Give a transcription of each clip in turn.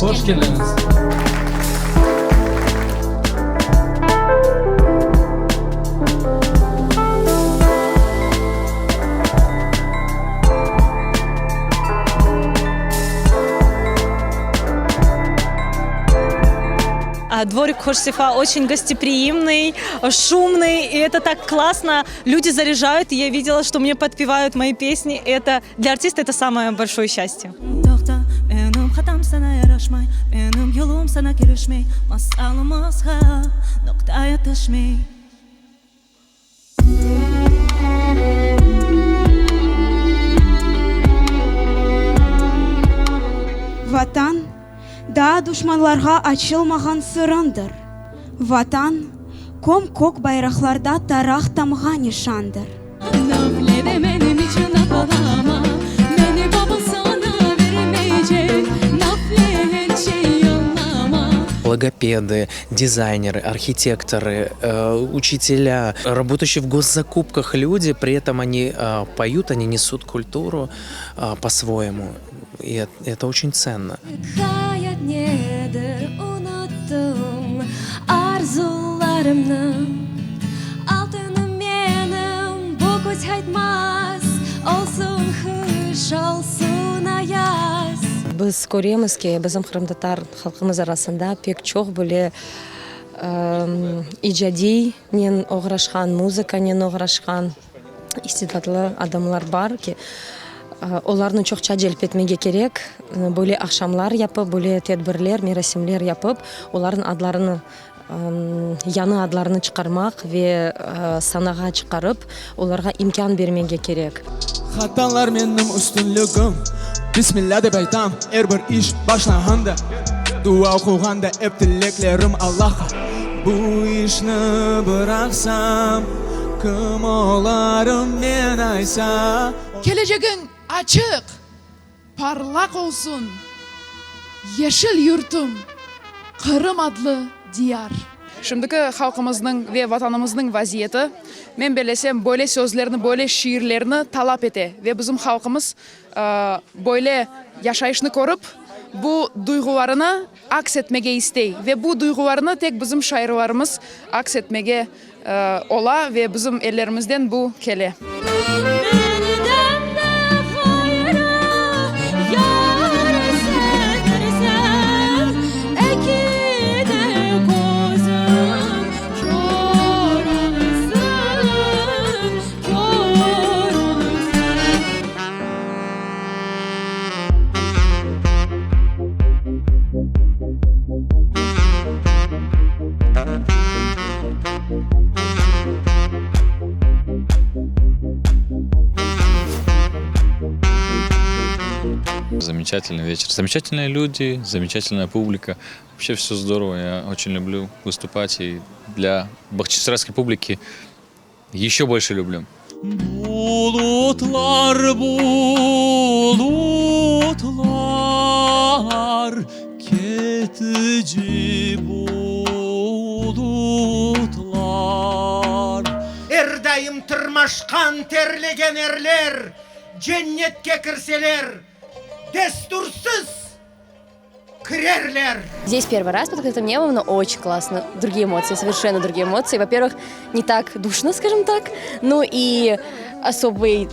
Hoş keldiñiz! Dvorik Hoşsefa oçün gostepриимный, şumный, и это так klassno. Люди заряжают, и я видела, что мне podpevают мои песни. Это для артиста это самое большое счастье. Toqta, menim hatam saña yaraşmay, Menim yolum saña kelişmey, Masalımızğa noqta yetişmey. Vatan, daa duşmanlarğa açılmağan sırıñdır, Vatan, köm-kök bayraqlarda taraq tamğa nişandır. Логопеды, дизайнеры, архитекторы, учителя, работающие в госзакупках люди, при этом они поют, они несут культуру по-своему. И это очень ценно. Hayat nedir unuttım arzularımnı Altınım menim bu küz qaytmaz Olsun qış, olsun ayaz. Biz köremiz ki, bizim qırımtatar halqımız arasında pek çoq böyle icadiynen oğraşqan, muzıkanen oğraşqan istidatlı adamlar bar ki, olarnı çoqça celp etmege kerek, böyle aqşamlar yapıp, böyle tedbirler, merasimler yapıp, olarnıñ adlarını, yañı adlarını çıqarmaq ve sanağa çıqarıp, olarğa imkân bermege kerek. Hatalar menim üstünligim, Bismillâ dep aytam er bir iş başlağanda, Dua oquğanda ep tileklerim Allahqa. Bu işni bıraqsam, kim olarım men aysa? Kelecegiñ açıq, parlaq olsun, yeşil yurtum, Qırım adlı diyar. Şimdiki halqımıznıñ ve Vatanımıznıñ vaziyeti, men bellesem, böyle sözlerni, böyle şiirlerni talap ete ve bizim halqımız böyle yaşayışnı körip, bu duyğularını aks etmege istey ve bu duyğularını tek bizim şairlarımız aks etmege ola ve bizim ellerimizden bu kele. Menden de ğayrı yar sendirsen, Eki de közüm kör olsun, kör olsun. Замечательный вечер. Замечательные люди, замечательная публика. Вообще все здорово. Я очень люблю выступать и для бахчисарайской публики еще больше люблю. Bulutlar, bulutlar, ketici bulutlar. Er daim tırmaşqan, terlegen erler, Cennetke kirseler, destursız kirerler. Здесь первый раз под открытым небом, но очень классно. Другие эмоции, совершенно другие эмоции. Во-первых, не так душно, скажем так. Ну и особый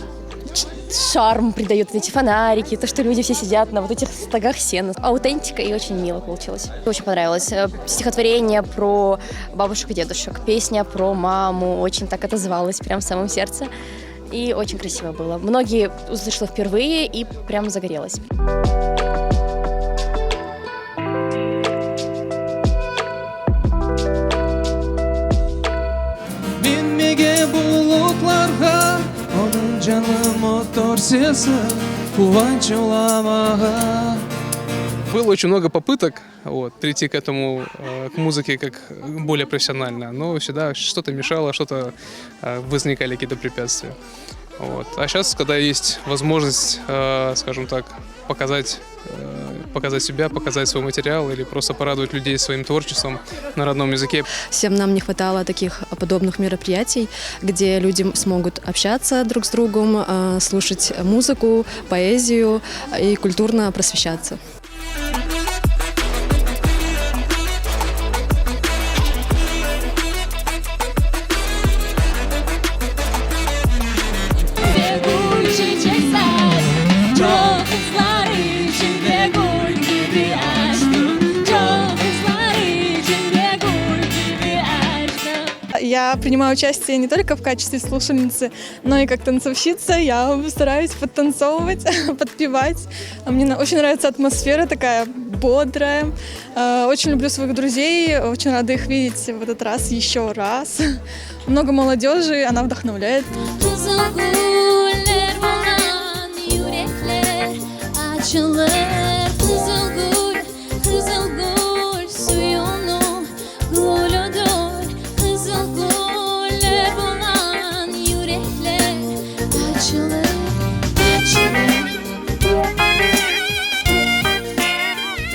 шарм придают эти фонарики, то, что люди все сидят на вот этих стогах сена. Аутентика и очень мило получилось. Очень понравилось. Э, стихотворение про бабушек и дедушек, песня про маму очень так отозвалась прям в самом сердце. И очень красиво было. Многие услышала впервые и прям загорелась. Minmege bulutlarğa, Onıñ canlı motor sesi quvanç yollamağa. Было очень много попыток вот, прийти к этому, к музыке как более профессионально, но всегда что-то мешало, что-то возникали какие-то препятствия. Вот. А сейчас, когда есть возможность, скажем так, показать, показать себя, показать свой материал или просто порадовать людей своим творчеством на родном языке. Всем нам не хватало таких подобных мероприятий, где люди смогут общаться друг с другом, слушать музыку, поэзию и культурно просвещаться. Я принимаю участие не только в качестве слушательницы, но и как танцовщица. Я стараюсь подтанцовывать, подпевать. Мне очень нравится атмосфера такая бодрая. Очень люблю своих друзей, очень рада их видеть в этот раз еще раз. Много молодежи, она вдохновляет. Qızıl güller olğan yürekler açılır. Qızıl gül, qızıl gül suyunıñ gülüdir. Qızıl güller olğan yürekler açılır, açılır.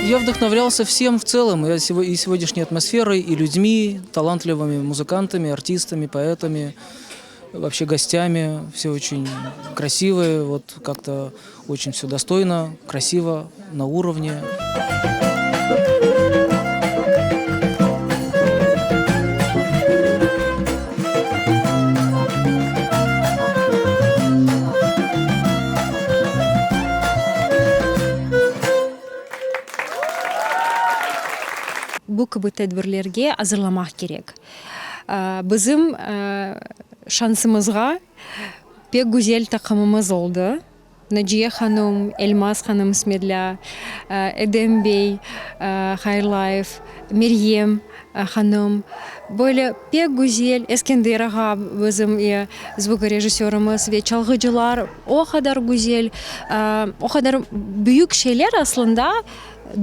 Я вдохновлялся всем в целом, и сегодняшней атмосферой, и людьми, талантливыми музыкантами, артистами, поэтами, вообще гостями. Все очень красивые, вот как-то очень все достойно, красиво, на уровне. Bu kibi tedbirlerge azırlamaq kerek. Bizim şansımızğa pek güzel taqımımız oldı. Naciye hanım, Elmaz hanım Smedlâ, Edem bey Hayırlayev, Meryem hanım, böyle pek güzel Eskender ağa bizim zvukorejissörımız ve çalğıcılar o qadar güzel, o qadar büyük şeyler aslında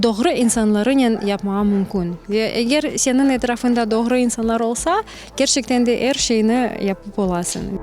doğru insanlarınen yapmağa mümkün. Ve eger seniñ etrafıñda doğru insanlar olsa, kerçekten de er şeyni yapıp olasıñ.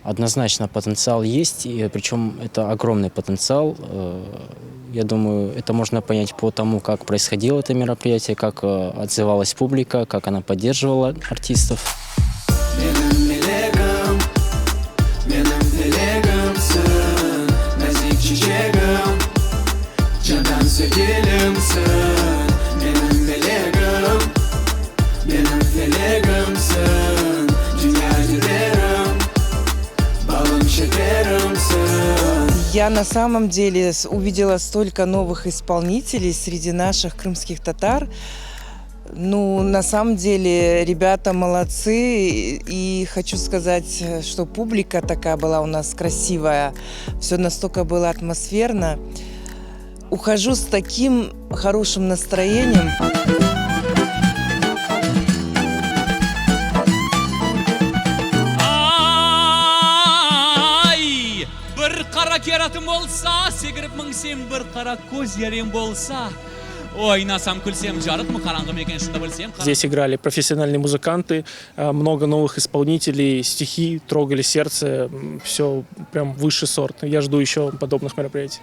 Однозначно потенциал есть, и причем это огромный потенциал. Э, я думаю, это можно понять по тому, как происходило это мероприятие, как э, отзывалась публика, как она поддерживала артистов. Menim melegim, menim felegimsiñ, Nazik çiçegim, candan sevgilimsiñ. Menim melegim, menim felegimsiñ, Dünya dülberim, balım şekerimsiñ. Я на самом деле увидела столько новых исполнителей среди наших крымских татар. Ну, на самом деле, ребята молодцы. И хочу сказать, что публика такая была у нас красивая. Все настолько было атмосферно. Ухожу с таким хорошим настроением. Ay, bir qara ker atım olsa, Sekirip minsem, bir qara köz yarem bolsa, Oynasam, külsem, carıqmı, qaranğımı eken, şunı da bilsem. Здесь играли профессиональные музыканты, много новых исполнителей, стихи трогали сердце, все прям высший сорт. Я жду еще подобных мероприятий.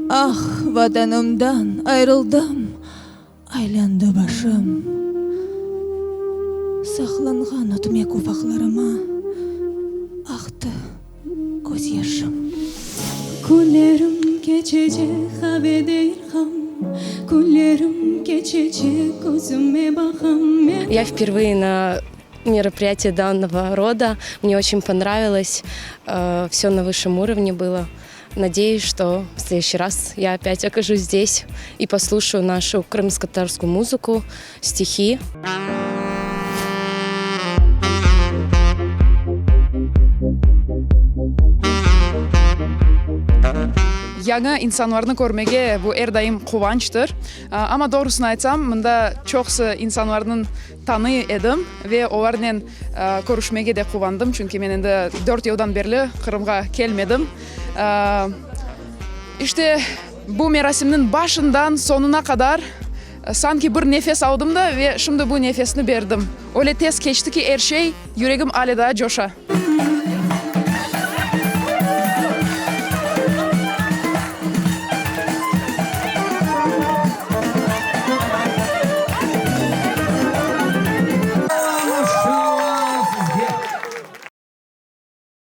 Ah, Vatanımdan ayrıldım, aylandı başım. Saqlanğan ötmek ufaqlarıma aqtı közyaşım. Künlerim keçecek, qavede ilham, Künlerim keçecek, közüme baqam. Я впервые на мероприятии данного рода. Мне очень понравилось. Все на высшем уровне было. Надеюсь, что в следующий раз я опять окажусь здесь и послушаю нашу крымско-татарскую музыку, стихи. Yañı insanlarnı körmege bu er daim quvançtır. Amma doğrusını aytsam, mında çoqusı insanlarnıñ tanıy edim ve olarnen körüşmege de quvandım, çünki men endi dört yıldan berli Qırımğa kelmedim. İşte, bu merasimniñ başından soñuna qadar sanki bir nefes aldım da ve şimdi bu nefesni berdim. Öyle tez keçti ki er şey, yüregim ale daa coşa.